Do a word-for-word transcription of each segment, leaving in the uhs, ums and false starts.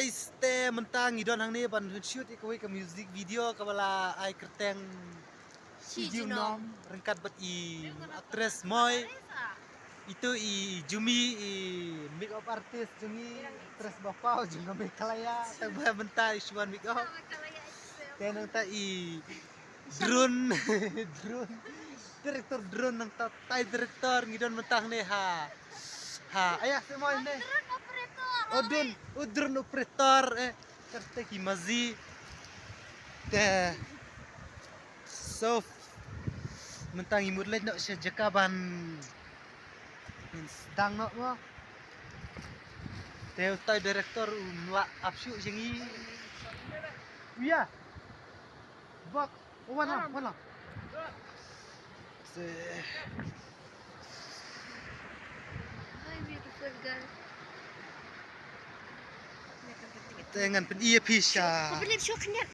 Guys, te mynta ngi don hangne ban shoot ïa kawei ka music video kaba la ai kyrteng Shi Junom, ryngkat bad i actress Moi. Ito i Jumi, i makeup artist jong ngi, actress ba paw jong ka Meghalaya, tang ba mynta i shu wan makeup. Te nangta i Drone, drone. Director drone nangta, tai director ngi don mynta hangne ha. Ha, aya se Moi ne. Drone operator. O drone, o drone operator, eh, kyrteng ki mazi. Te. So, mynta ngi mut leit noh sha jaka ban ngin sdang noh mo. Te utai director u mlah ap shuh jong ngi. Uya. Bok, wan lang, wan lang. Se. Hi, beautiful girl. Te ngan pyn-i ïa phi sha. Pynlip shuh khyndiat.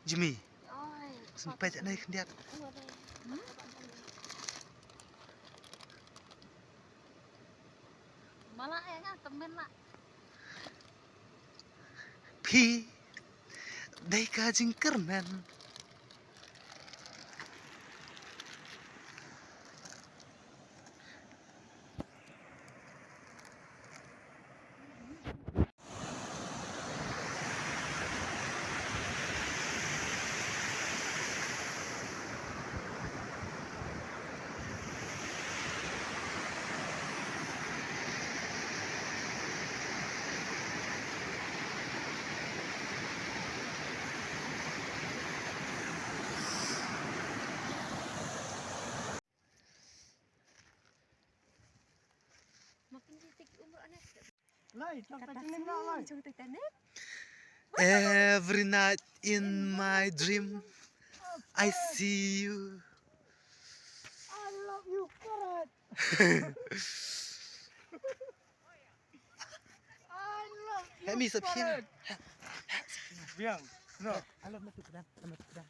Jimmy. Oi. Sempet nai khyndiat. Mala ïa nga temen la. Phi dei ka jingkyrmen. Lai, tang tang ning na lai. Every night in my dream, I see you. I love you, Karat. I love you, Karat. Biang. No. I love you, Karat. I love you, Karat.